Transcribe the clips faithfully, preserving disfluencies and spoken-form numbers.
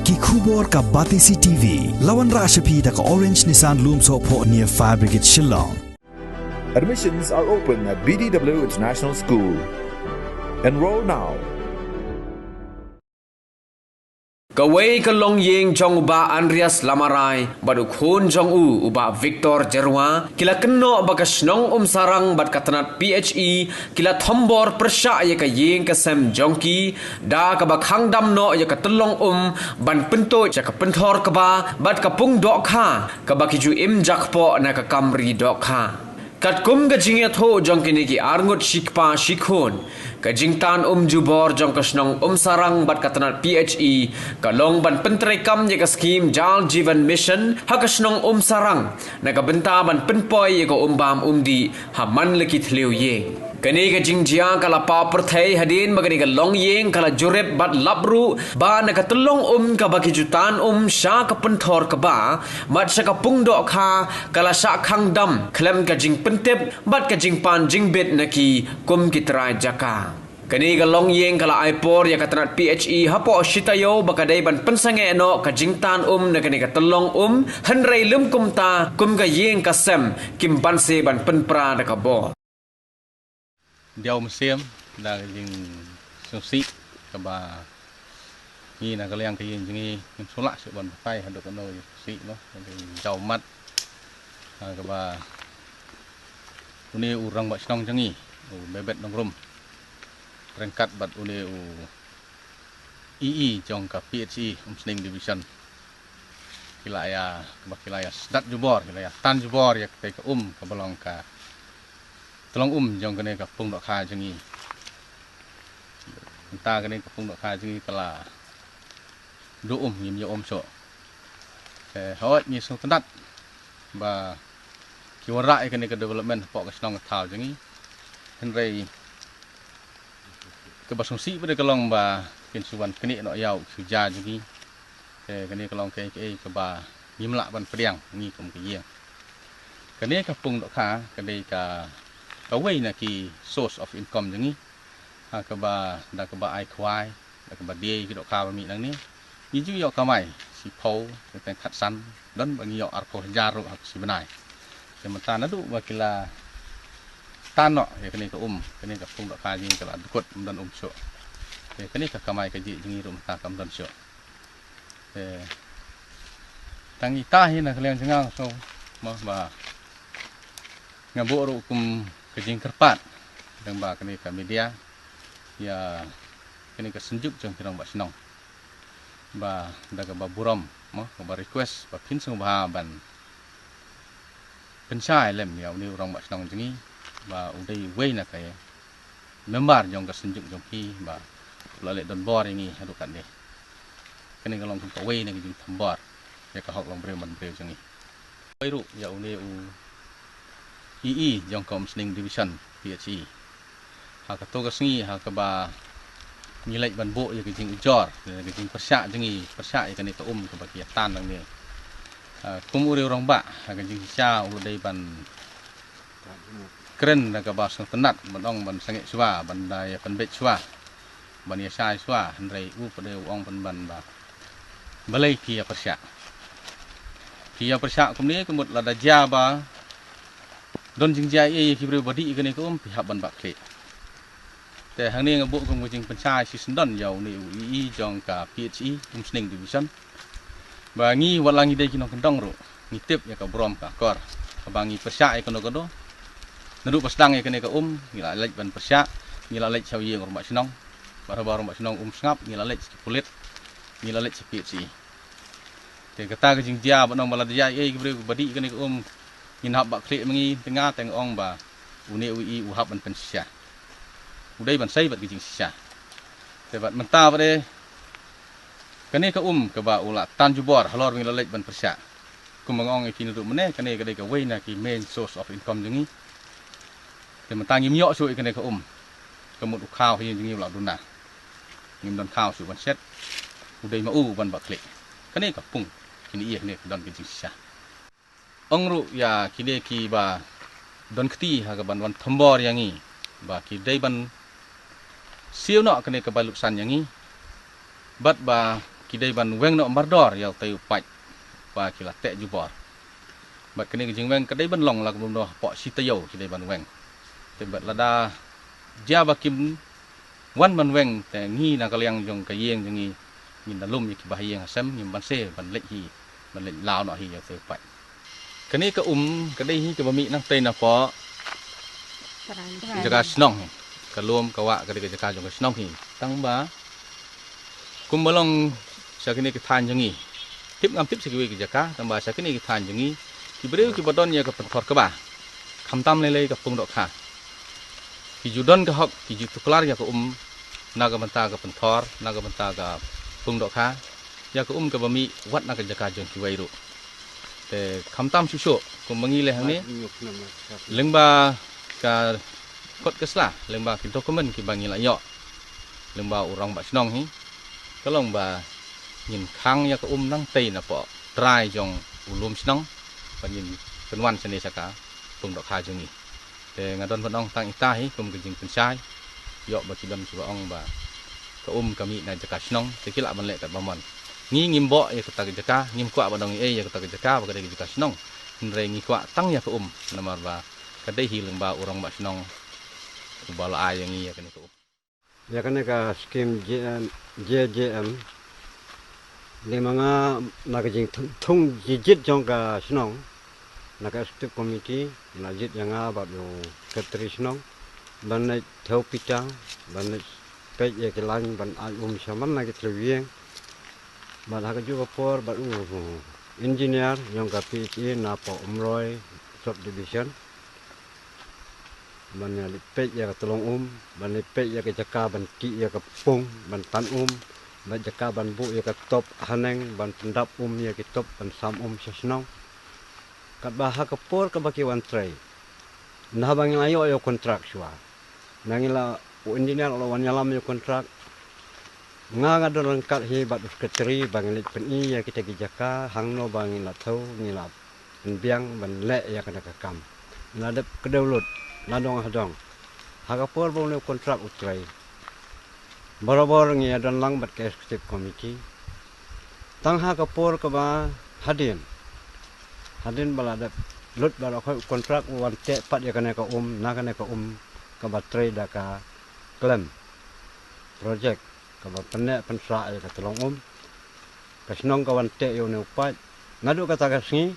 Ki khubor ka Batesi T V. La wanrah sha phi da ka Orange Nissan Lumsohphoh near Fire Brigade Shillong. Admissions are open at B D W International School. Enroll now. Kawei ka longïing jong u Bah Andreas Lamarai bad u khun jong u, u Bah Victor Jyrwa, ki la kynnoh ba ka shnong Umsarang bad ka tnat P H E ki la thombor pyrshah ïa ka ïing ka sem jong ki, da kaba khang dam noh ïa ka tyllong um ban pyntuid ïa ka pynthor kba bad ka pung dohkha kaba ki ju im jakpoh na ka kam ri dohkha. Katkum ka jingïathuh jong kine ki arngut shi kpa shi khun, ka jingtan um jubor jong ka shnong Umsarang bad ka tnat P H E ka long ban pyntreikam ïa ka skhim Jal Jeevan Mission ha ka shnong Umsarang na ka bynta ban pynpoi ïa ka um bam um dih ha man la ki thliew ïing. Kane ka jingjia ka la paw pyrthei hadien ba kane ka longïing ka la jurip bad lap ruh ba na ka tyllong um kaba ki ju tan um sha ka pynthor kba bad sha ka pung dohkha ka la shah khang dam khlem ka jingpyntip bad ka jingpan jingbit na ki kum ki trai jaka. Kane ka longïing ka la ai por ïa ka tnat P H E hapoh shi taïew ba ka dei ban pynsangeh noh ka jingtan um na kane ka tyllong um, hynrei lym kumta kum ka ïing ka sem kim banse ban pynpra da ka bor. Diaw mynsiem da ka jingsngewsih kaba ngi na ka liang ka ïing jong ngi ngim sngewlah shuh ban batai haduh kano ïa sngewsih noh, ka jingjaw mat. Ha kaba une u rangbah shnong jong ngi, u Bebet Nongrum, ryngkat bad une u E E jong ka P H E Umsning Division, ki la ïa, kaba ki la ïa sdat jubor, ki la ïa tan jubor ïa katei ka um kaba long ka tyllong um jong kane ka pung dohkha jong ngi. Mynta kane ka pung dohkha jong ngi ka la duh um, ngim ïoh um shuh. Te hooid ngi sngewtynnat ba ki wanrah ïa kane ka development hapoh ka shnong ka thaw jong ngi. Hynrei kaba sngewsih bad ka long ba kin shu wan knieh noh ïa u shu ja jong ngi. Te kane ka long kaei kaei kaba ngim lah ban pdiang ngi kum ka ïing. Kane ka pung dohkha ka dei ka, kawei na ki source of income jong ngi. Ha kaba, da kaba ai khwai, da kaba die ki dohkha ba mih nangne. Ngi ju ïoh kamai shiphew, teng teng khatsan, don ba ngi ïoh arphew hajar ruh ha shi bnai. Te mynta naduh ba ki la tan noh ïa kane ka um, kane ka pung dohkha jong ngi ka la dkut, ym don um shuh. Te kane ka kamai kajih jong ngi ruh mynta kam don shuh. Te tang ita hi na ka liang jong nga, so, mo ba nga buh ruh kum ka jingkyrpad lyngba kane ka media ïa kane ka synjuk jong ki rangbah shnong, ba da kaba burom, mo, kaba request ba phin sngewbha ban pynshai lem ïa une u rangbah shnong jong ngi, ba u dei uwei na ka member jong ka synjuk jong phi ba u la leh donbor ïa ngi haduh katne. Kane ka long kum kawei na ka jingthombor ïa ka hok longbriew manbriew jong ngi. Wei ruh ïa une u E E jong ka Umsning Division P H E. Ha kato ka sngi ha kaba ngi leit ban buh ïa ka jingujor, ïa ka jingpyrshah jong ngi, pyrshah ïa kane ka um kaba ki ïa tan nangne. Ah, kum u riew rangbah, ha ka jingshisha u dei ban kren da kaba sngewtynnat, ban ong ban sangeh shuwa, ban da ïa pynbeit shuwa, ban ïa shai shuwa, hynrei u pat de u ong pynban ba balei phi ïa pyrshah. Phi ïa pyrshah kumne, ka mut lada jia ba don jingjia ei ei ïa ki briew ba dih ïa kane ka um, phi hap ban bah khlieh. Te hangne nga buh kum ka jingpynshai shisyndon ïa une u E E jong ka P H E Umsning Division. Ba ngi wat la ngi dei ki nongkyndong ruh, ngi tip ïa ka burom ka akor kaba ngi pyrshah ïa kano kano. Naduh ba sdang ïa kane ka um ngi la leit ban pyrshah, ngi la leit sha ïing u rangbah shnong. Bad haba u rangbah shnong um sngap ngi la leit sha ki pulit, ngi la leit sha P H E. Te kata ka jingjia ba nong ba lada jia ei ei ki briew ba dih ïa kane ka um, ngin hap bah khlieh ma ngi, te nga te nga ong ba une u E E u hap ban pynshisha. U dei ban sei bad ka jingshisha. Te bad mynta bad de kane ka um kaba u la tan jubor halor ba ngi la leit ban pyrshah. Kumba nga ong ïa phi naduh mynne, kane ka dei kawei na ki main source of income jong ngi. Te mynta ngim ïoh shuh ïa kane ka um. Ka mut u khaw ha ïing jong ngi u la duna. Ngim don khaw shuh ban shet. U dei ma u ban bah khlieh. Kane ka pung, kine ïa kine ka don ka jingshisha. Ong ruh ïa kine kiba don kti ha kaban wan thombor ïa ngi ba ki dei ban siew noh kane ka bai luksan ïa ngi. Bad ba Ki dei ban weng noh mardor ïa utei u paip ba ki la teh jubor. Bad kane ka jingweng ka dei ban long la kumno hapoh shi taïew ki dei ban weng. Te bad lada jia ba kim wan ban weng te ngi na ka liang jong ka ïing jong ngi, ngin da lum ïa ki bahaïing hasem, ngim banse ban leit hi, ban leit law noh hi ïa utei u paip. Kane ka um ka dei hi kaba mih nangtei napoh jaka shnong hi. Ka lum ka wah ka dei ka jaka jong ka shnong hi. Tang ba kumba long sha kine ki thaiñ jong ngi. Tip ngam tip sha kiwei ki jaka, tang ba sha kine ki thaiñ jong ngi, ki briew kiba don ïa ka pynthor kba, khamtam lei lei ka pung dohkha, ki ju don ka hok, ki ju tuklar ïa ka um na ka bynta ka pynthor, na ka bynta ka pung dohkha, ïa ka um kaba mih wat na ka jaka jong kiwei ruh. Te khamtam shuh shuh kumba ngi leh hangne, lyngba ka kot ka sla, lyngba ki document kiba ngi la ïoh, lyngba u rangbah shnong hi, ka long ba ngin khang ïa ka um nangtei napoh trai jong u lum shnong, ba ngin pynwan shane sha ka pung dohkha jong ngi. Te nga don ban ong tang ita hi kum ka jingpynshai, ïoh ba ki don kiba ong ba ka um ka mih na jaka shnong, te ki lah ban leh katba mon. Ngi ngim boh ïa kata ka jaka, ngim kwah ban ong ei ei ïa kata ka jaka ba ka dei ka jaka shnong. Hynrei ngi kwah tang ïa ka um, namar ba ka dei hi lyngba u rangbah shnong uba la ai ïa ngi ïa kane ka um. Ïa kane ka skim J M, J J M, dei ma nga na ka jingthung jijit jong ka shnong, na ka executive committee, la jied ïa nga bad u secretary shnong ban leit thew pita, ban leit peit ïa ki lain ban ai um sha man la ki thliew ïing. Bad ha kajuh ka por bad u engineer jong ka P H E napoh Umroi Subdivision, ban ïa leit peit ïa ka tlong um, ban leit peit ïa ka jaka ban tih ïa ka pung ban tan um, bad jaka ban buh ïa ka top haneng ban pyndap um ïa ki top ban sam um sha shnong. Katba ha ka por kaba ki wan trei, na haba ngi la ïoh ïa u kontrak shuwa, na ngi la, u engineer u la wan ïalam ïa u kontrak. Nga nga don ryngkat hi bad u secretary ba ngin leit pyni ïa kita ki jaka, hangno ba ngin la thew, ngin la pynbiang ban leh ïa kane ka kam. Ngi la dep kdew lut nadong hadong. Ha ka por ba une u kontrak u trei, barabor ngi ïa don lang bad ka executive committee. Tang ha ka por kaba hadien, hadien ba la dep lut baroh khoit u kontrak u wan teh pat ïa kane ka um, na kane ka um kaba trei da ka klem project kaba pynneh pynsah ïa ka tlong um. Ka shnong ka wan teh ïa une u paip. Naduh kata ka sngi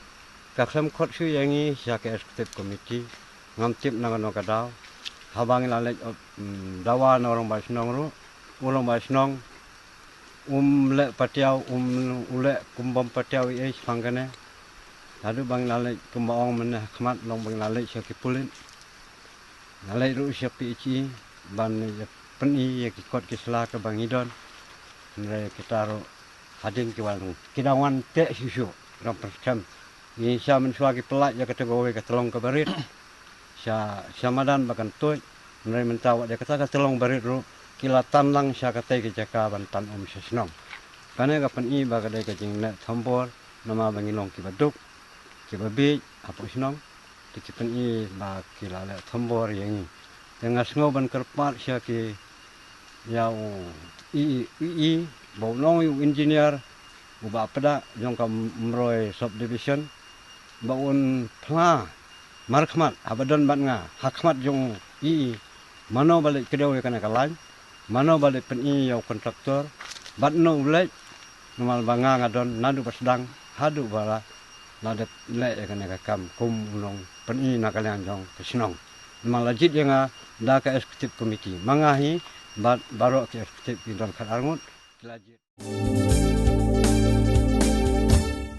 ka khlem khot shuh ïa ngi sha ka executive committee. Ngam tip na kano ka daw. Haba ngi la leit, mm, dawa na u rangbah shnong ruh, u rangbah shnong um leh patiaw, um u leh kum bym patiaw ei ei shaphang kane. Naduh ba ngi la leit kumba ong mynne ha khmat, long ba ngi la leit sha ki pulit, la leit ruh sha P H E ban ïa pyni ïa ki kot ki sla kaba ngi don. Hynrei kita ruh hadien ki wan, ki dang wan teh shuh shuh, dang pyrshah. Ngi sha mynshuwa ki pyllait ïa kata kawei ka tlong kaba rit sha, sha madan ba kan tuid. Hynrei mynta wat ïa kata ka tlong ba rit ruh ki la tan lang sha katei ka jaka ban tan um sha shnong. Kane ka pyni ba ka dei ka jingleh thombor, namar ba ngi long kiba duk, kiba bieit hapoh shnong. Te ki pyni ba ki la leh thombor ïa ngi. Te nga sngew ban kyrpad sha ki, ïa u E E, E E, ba un ong ïa u engineer u Bah Pda jong ka Umroi Subdivision ba un phla markhmat haba don bad nga ha khmat jong u E E, mano ba leit kdew ïa kane ka lain, mano ba leit pyni ïa u kontraktor, bad no u leit, namar ba nga nga don naduh ba sdang haduh ba la, la dep leh ïa kane ka kam kum u nongpyni na ka liang jong ka shnong. Namar la jied ïa nga da ka executive committee, ma nga hi bad baroh ki executive ki don khatar ngut ki la jied.